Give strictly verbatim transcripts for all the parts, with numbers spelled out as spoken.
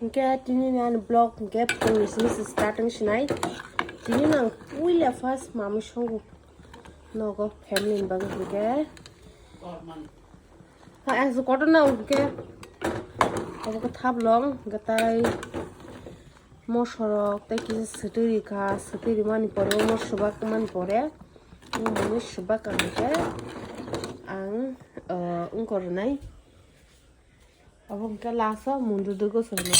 Hwnkhe tini ni ani vlog hwnkhe phung ni simi se starting sinai. Tini no ang puila first mamwi songo nogo family ni bagwi hwnkhe. Ha, ang se kotor na hwnkhe. Obo khe thaplong hwnkhe tai mosorok tei kisa swtwi rikha, swtwi rimani pore omo swbak mani pore. Omo swbak ang hwnkhe ang, uh, wngkor rwnai. Abo hwnkhe last o mundu dugo swngo.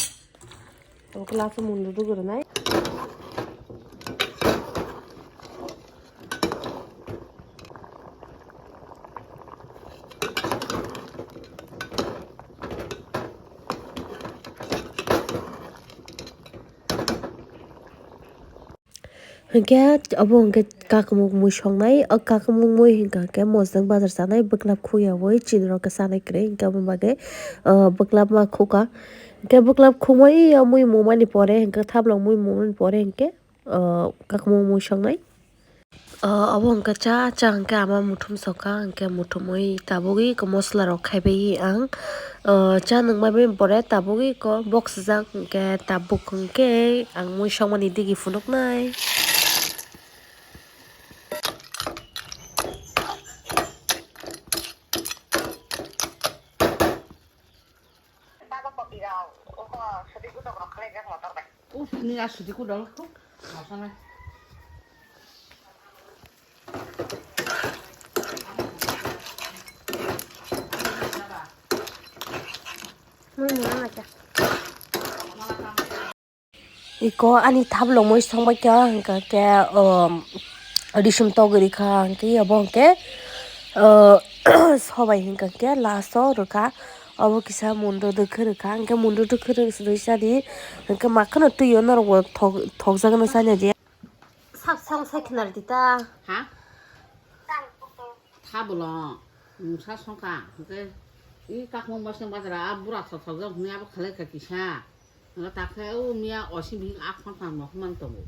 Abo khe last o mundu dugo rwnai. Hwnkhe obo hwnkhe kakamung mui songnai, o kakamung mui hwnkha hwnkhe mojang bazar chanai bwklap khukyaui chini rok khe chanai kwrwi, hwnkhe aboni bagwi, ah, bwklap ma khukha. Hwnkhe bwklap khumui o mui mumani pore hwnkhe thaplok mui mumani pore hwnkhe, ah, kakamung mui songnai. Ah, obo hwnkhe cha cha hwnkhe ama muthum sokha, hwnkhe muthumui tabugwi khe mosola rok khaibai ang. Ah, cha nungmani pore tabugwi khe box sijak hwnkhe tabuk hwnkhe ang mui songmani digi phunuknai. Uf, ni aswk di kudol. Masanai. Iko ani thaplok mui songbaikha hwnkha khe, um, risum togwi rikha hwnkhe abo hwnkhe, uh, sobai hwnkha khe last o rwkha. Obo kisa mundu dwkhwrwkha hwnkhe mundu dwkhwrwi sadi hwnkhe makhano twiyo norokbo thok-, thokjakno sanya je. Sak sang sai khna rwdi ta. Ha? Tha bolo, mungsa songkha, hwnkhe i kakmung basing bazara a bura thok thok jak hwnwi abo khalai kha kisa. Hwnkhe takhe o miya osi bihik a khon thang no hwnmani tongo.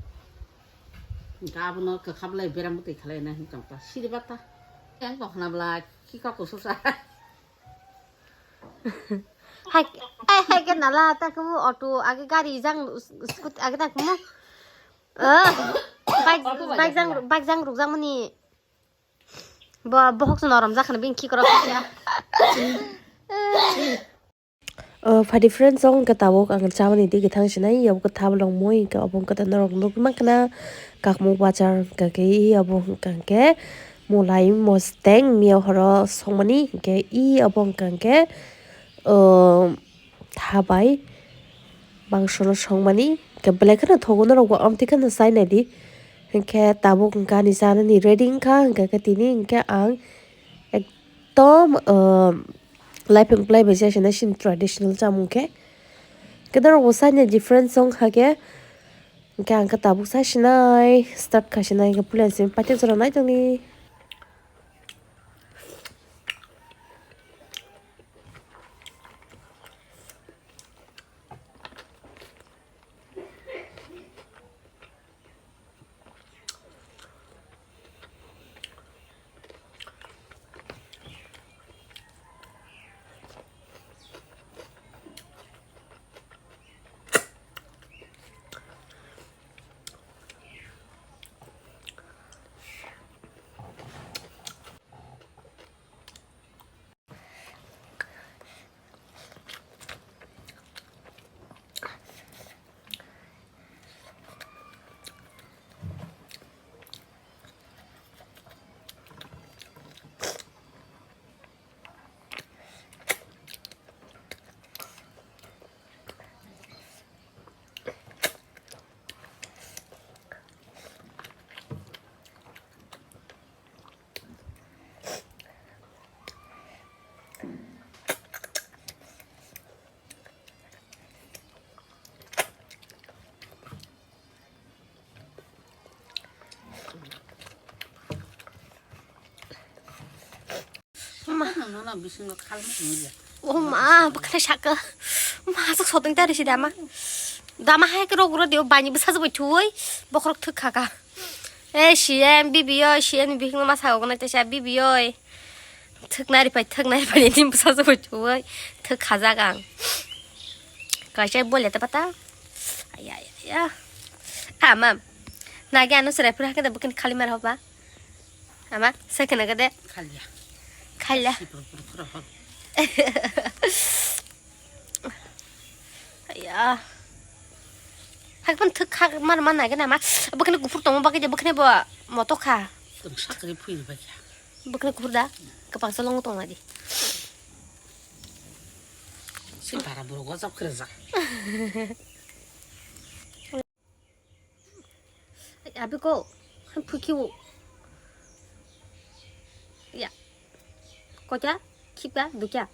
Hwnkhe abono kwkha bwlai bera mwtwi khalai na hwn tong ta siri ba ta. Yang tong khna bwlai kika kusu sa. Hai, hai, hai ke nala ta kumu auto age gari jang scooty age ta kumu. Ah, bike, bike jang, bike jang ruk jang mani. Bo, bohok se norom jakhana bini khikrok ya. Oh, phadi friends, o hwnkhe tabuk ang chamani digi thang sinai, yabo khe thablong mui, hwnkhe obo hwnkhe norok nukgwi mankha na, kakmuk bachar hwnkhe i obo hwnkhe mulai mosteng miya horo songmani, hwnkhe i obo hwnkhe, oh, thabai mangsono songmani, hwnkhe belai kheno thogo norokbo amtwi kheno chai naidi. Hwnkhe tabuk hwnkhe ani chanani ready wngkha, hwnkhe khe tini hwnkhe ang ekdom, um, laipeng kwlai bai chai sinai chini traditional chamung khe. Hwnkhe norokbo chai nai different wngkha khe, hwnkhe ang khe tabuk chai sinai, start khai sinai, hwnkhe puila simi paithak jora nai tongdi. Ma. Nang nang bisingo khalma nungya. O ma, bwkhwnai sakha. Ma, sak sotong tari si dama. Dama hai khe rogro dio bani bwsa jabo thuoi. Bokhorok thwk khaka. E C M, B B O, C M ni bihikno ma sago gnai tesa B B O. Thwk nari pai, thwk nari pai ni bwsa jabo thuoi. Thwk khajak ang. Kaisa bolya ta pata. Aya, aya, aya. Ama. Nagi ano serai phuru hakhe da bukin khali mar hoba. Ama, sekena gede. Khalya. Khalya. Sipur pur pura hol. Aya. Hakpan thik khak mar man nagi nama. Bukin gufur tongma bagwi de bukin bo moto kha. Tong sakri phui bagya. Bukin gufur da. Kapang solong tong lagi. Si bara borok wajak khe rwjak. Abi ko, han phuki wo. Ya. Kota, khipka, dukya.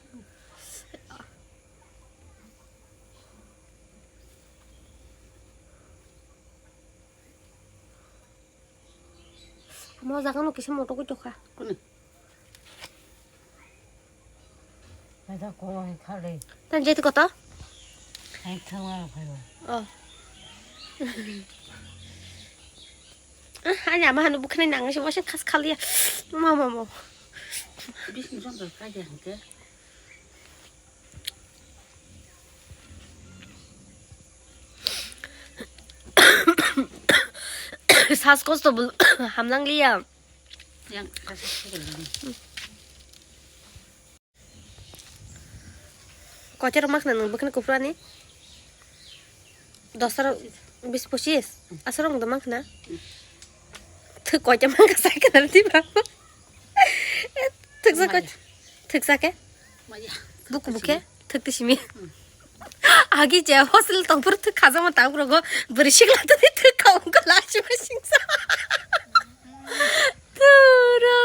Mo jaga no kisa moto ko tokha. Kuni? Pada ko hai khale. Tan jeti koto? Hai thangwa phaiwa. Oh. Ah, ani ama hanu bukhne nang se wasa khas khaliya. Ma, ma, ma. Bising jong ka ja hangke. Sas kosto bul hamnang liya. Yang kasih sih. Kochero makhna nung bukhne kuprani? Dosaro bis pochis? Asarong do makhna? Thik kocha makhna sai kana di ba? Thik sa kocha. Maya. Thik sa ke? Maya. Buku buke? Thik tisimi. Agi je hostel tongpur thik khajama tang rogo beri sikla tadi thik kau ko lachima singsa. Turo.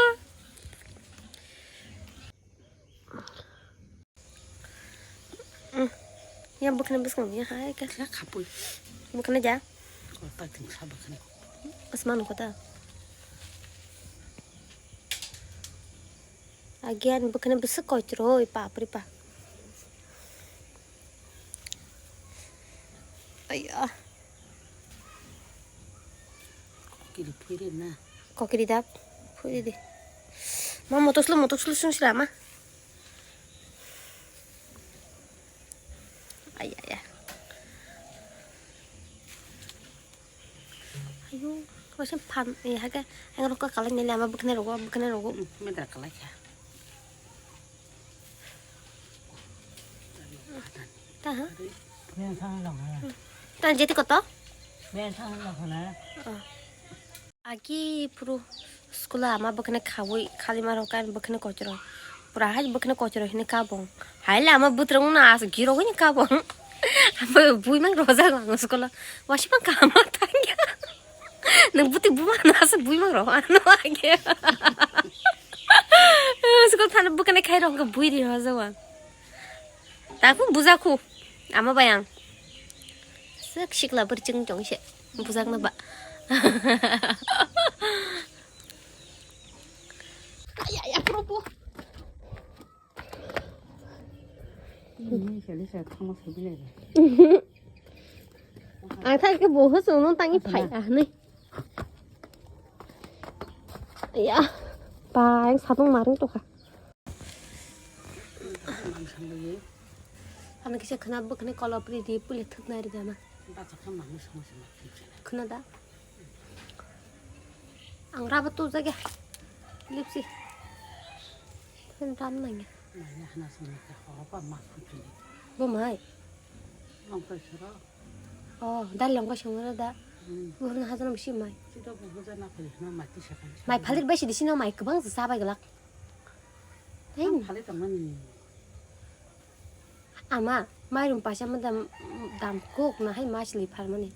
Ya bukhne bwskang ya hai ka. Kha khapui. Bukhne ja. Kol ta thung sa bukhne. Asman ko ta. Agian bukhne bwswk koitroi pa pri pa. Aiya. Kokiri phuiri na. Kokiri da phuiri di. Ma motoslo motoslo sung sila ma. Aiya ya. Ayo, wasin phan eh hake ang rokka kalai nile ama bukhne rogo bukhne rogo. Medra kalai kha. Taha? Tan jeti koto? Aki puru school ama bukhne khawi khali maro kan bukhne kochro. Pura hai bukhne kochro hini kabong. Hai le ama butrung na as giro hini kabong. Ama bui mang roja gang school. Wasi mang kama tangya. Nang buti buma na as bui mang ro ano age. School thana bukhne khai ro bui ri roja wa. Takung bujakhu ama bayang. Sik sikla bercheng chong se bujakna ba. Ay ay ay propo. Ini seli saya thamas lebih lagi. Ang thai ke boho sung nung tangi phai ah ni. Ya, pa ang satung maring to kha. Ano kisa khna bukhne kolopri di pule thukna ri dama. Khna da. Ang raba tu jaga. Lipsi. Khna ram nang ya. Bo mai. Oh, dal long ka song da. Bo na hajan bisi mai. Mai phalir bai si di sino mai kwbang sa bai glak. Ama, mairum paisa ma dam, dam kok na hai ma sili pharmani.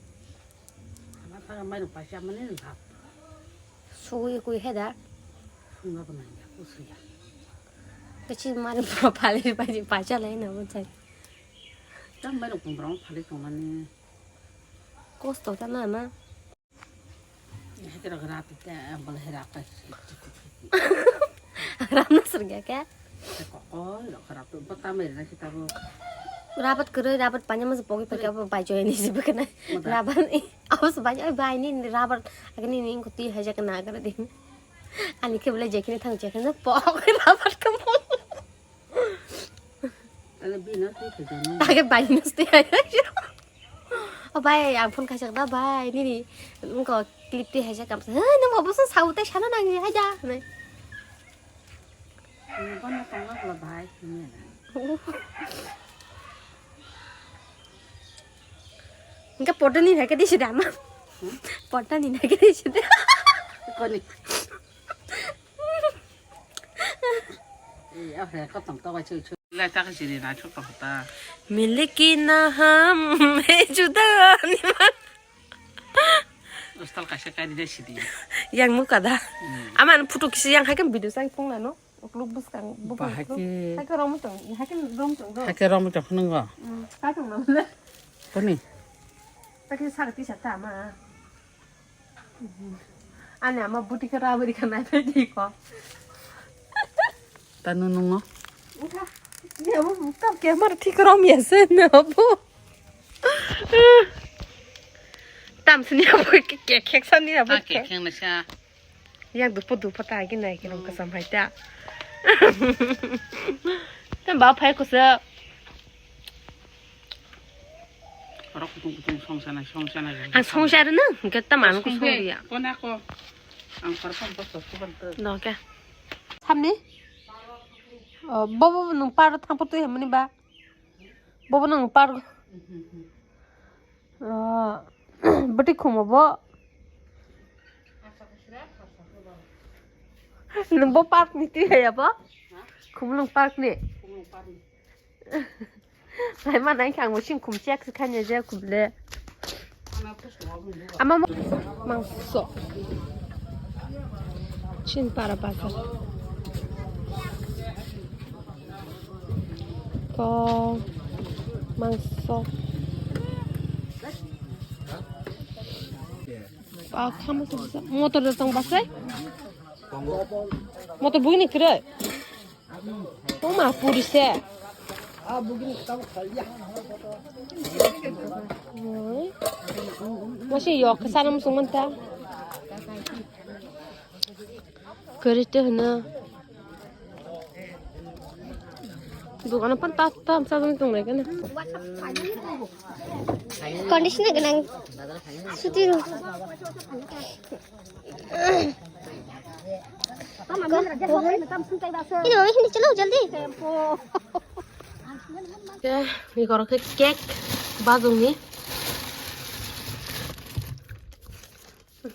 Ama thang mairum paisa mani lap. Sugui kui he da. Sungna bo nang ya, ko suya. Kecil mairum pali paisa lai na bo chai. Tam mairum pung brong pali tongmani. Kosto ta na ma. Heterok rap te, ang bole rap kai. Rap na serga ke? Kokoi rok rap tu, bota mai na kita bo. Rabat keroi, rabat panya mas pogi pakai apa baju ini sih bukan? Rabat ni, awas banyak, oi bai ni rabat, agak ni ni kuti haja kena agak deh. Ani ke bela jekini thang jekini pok rabat kamu. Bino twi khaijak nang. Age bai nus twi hai. O bai, ang phone khaijak da bai, nini wngkha clip twi haijak kam. Hei, nung obo se sao tei sana nang hai da. Bono tongo bwla bai. Hingke porda ni hai ke di sida ma. Porda ni hai ke di sida. Koni. Lai ta kasi ni na chok ta. Miliki na ham he juda ni man. Ustal kaisa kari de sidi. Yang muka da. Hmm. Aman photo kisi yang hai ke video sai phung na no. Ukluk bwskang, bupang ukluk. Bahai ke. Hai ke romwi tong, hai ke romwi tong do. Hai ke romwi tong phunung go. Hmm, hai tong nang le. Koni? Hai ke sakti sata ama. Ani ama buti ke rabri ke nai pe di ko. Tanu nungo. Uta. Ni ama buka ke mar thik romwi ase na bu. Tam sini abu ke ke kek sani abu. Ah, ke kek na sa. Yang dupo dupo ta agi nai khe rong kasam hai ta. Tam ba phai kusa. Rok kutung kutung song sana, song sana. Ang song sana na, hingke tam ang ko song dia. Kona ko. Ang parpam pa so suban to. No ke. Samni? Oh, bobo nung par thang putu hamni ba. Bobo nung par. Ah, bwtwi khumo bo. Nung bo park ni twi hai abo? Khumulwng park ni. Hai ma nai khe ang bo sing khum chek se khanya je khum le. Ama mo-, mangso. Chin para bazar. Ko mangso. Ba khama sa sa. Motor da tong basai. Motor bugini kre. Oma puri se. Oi. Masi yok sanam sumanta. Kare te hna. Dukano pan ta ta sa dum tung nai kana. Condition gwnang. Shooting. Ini mami, ini chalo jaldi. Ya, ini korok ke cake bajungni.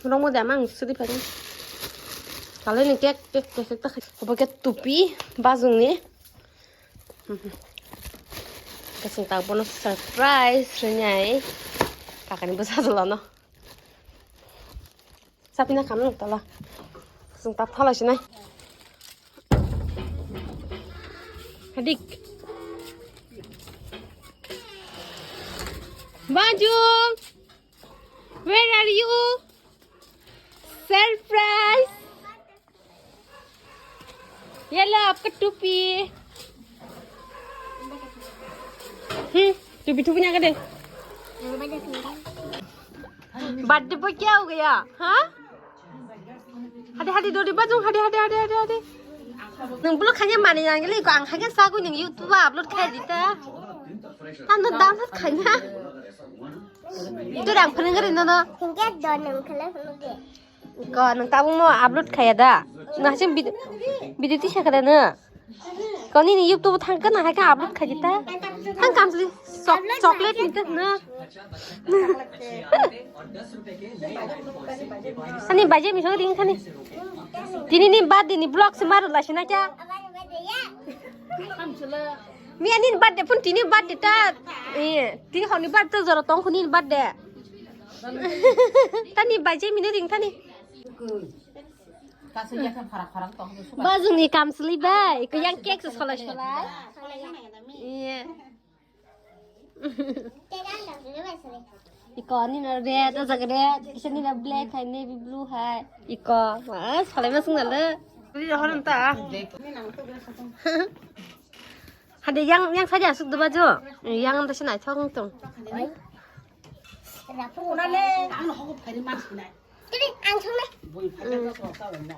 Rong mo de amang sudi phai. Kale ni cake, cake, cake ta khai. Obo ke tupi bajungni. Kasing tak bono surprise rinai. Kakani bo sajalo no. Sapina kam nang tala. Kasing tak thala sinai. Hadik. Bajung. Where are you? Surprise! ये लो आपका टोपी। हम्म, टोपी टोपी ना दे। बर्थडे पर क्या हो गया? हाँ? Hadi hadi dodi bajung hadi hadi hadi hadi hadi. Nung vlog khanya mani yang gili ko ang khanya sa ko nung YouTube upload khai dita. Tando download khanya. Itu dang pernah ngeri nono. Hingke do nung khala hunu ke. Ko nung tabung mo upload khaya da. Nung hacing video video tisa kada na. Kau ni YouTube thang kana hai ka upload khaji ta. Thang kam sli sok chocolate ni ta na. Ani baje mi sori khani. Tini ni birthday ni vlog se maru la sina kya. Mi ani birthday pun tini birthday ta. Eh, tini honi birthday joro tong khuni birthday. Tani baje mi ring tani. Bajungni kamsli bai, ko yang cake se solai solai. Iya. Iko ni na red, o jaga red, kisa ni na black hai, navy blue hai. Iko, mas solai masung na le. Ini horan ta. Hade yang, yang saja asuk dua baju. Yang anda sih naik tong tong. Unale, ang hogo phari mas nai. Tini ang thungnai. Bui phari to so sa mo.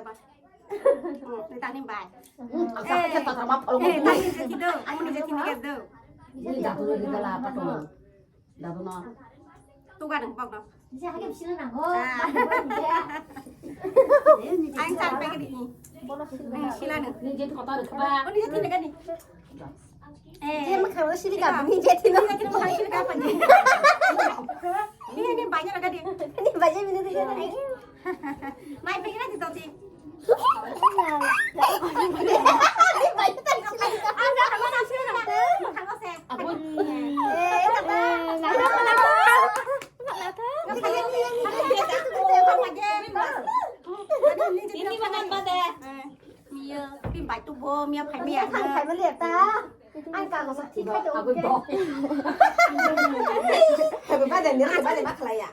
jaba. Hmm, ni tani bai. Hmm, ang sa khe tatra ma phalo. Eh, tani je kido, ang ni je tini kido. Ni dadu ni dala patong. Dadu no. Tuga nang pok no. Ang sa pe ni. Sila nang. Ni je kota re kaba. Ni je tini kani. Eh. Dia makan udah sini kan, ini jadi lo. Ini jadi makan sini kapan nih? Ini, ini banyak lagi dia. Ini banyak ini dia. Mai pergi nanti tau sih. Ini banyak tadi sini kan. Angga, kamu nasi nak? Makan kau sih. Apa? Eh, kata. Ini mana pada? Mia, tin bai tu bo, mia phai mia. Phai mia ta. Ang ka ko sa thik khai to. Aboi bo. Hebe ba de, mia ba de ba khlai ya.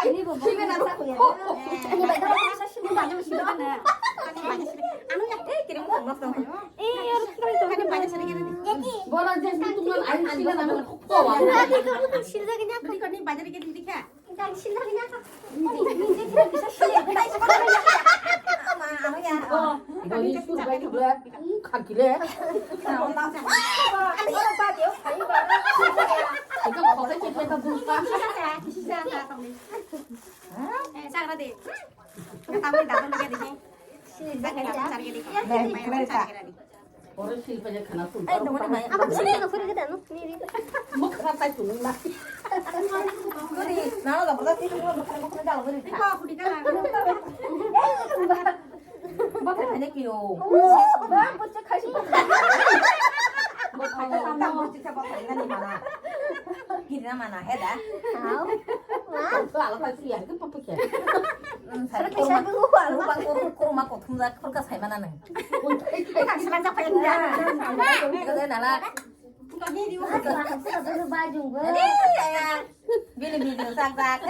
Ini bo. Sini na sa ko ya. Ini bai ta sa sini ba jo sini na. Anu ya, eh, kiri mo mo. Eh, yar kiri to. Ini bai sini kiri. Bola je sini tu ngan ai sini na mo ko wa. Ini ko sini lagi nya. Ini ko ni bai kiri kha. Oro silpa je khana sul. Ai, dong ni mai. Abang sini no kuri kita no. Ni ri. Mukha tai tu na. Kuri, na la ba ti ko mukha mukha da kuri. Ko kuri ka la. Ba ka ne ki yo. Ba bu che khai si. Ba ka ta bu che ka ba ka na ni mana. Ki na mana he da. Hao. Ma. Ko ala ta si ya ko pa pa ke. Sara kaisa ko ko ala. Ba ko ko ma ko thum da ko ka sai mana nang. Kang sila jak phai nda. Kau nala. Kau ni di wa. Bajung go. Bili bili sak sak.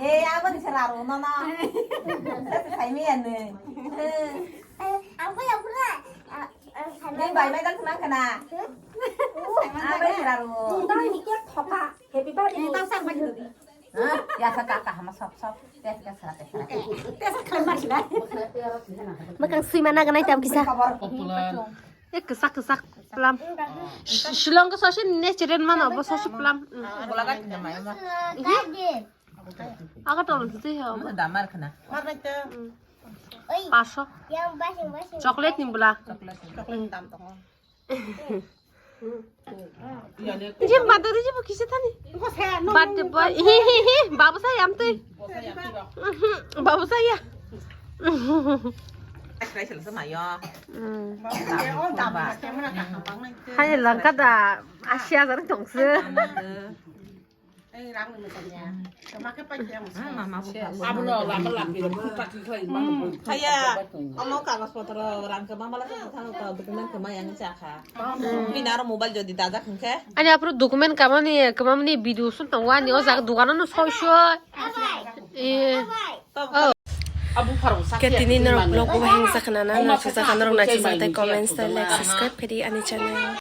Eh, apa ni selaru mama. Saya saya mi anu. Aku yang pernah. Ni bai mai dang senang kena. Apa ni selaru? Tang ni kek thoka. Happy birthday. Tang sang baju tadi. Hah? Ya sa kaka sama sop sop. Mwkhang swima naganai tam kisa. Popular. Eh, kwchak, kwchak, plum. Sh-, Shillong ko sosi natural mano, bo sosi plum. Mm. Aga tolong sisi ho. Mana damar khna. Mar nai te. Mm. Oi. Paso. Yang basing, basing. Chocolate ni bula. Chocolate. Chocolate dam tongo. Jim bade ri jibo kisa thani. Bade boy. Hi, hi, hi. Babu sa yam tui. Mhm. Babu sa ya. Hai langka da. Asia jar tongse. Haya, omo kagos potro rang kwbang bala khe thang ta document kwma yang cha kha. Bini aro mobile jodi dajak hwnkhe. Ani apro document kamani, kamani video sun tong wani o jaga dogano no soi soi. Eh. Oh. Ke tini norok vlog bo bahing sakna na, norok sakna norok na chisa tai comments tai like subscribe khe di ani channel.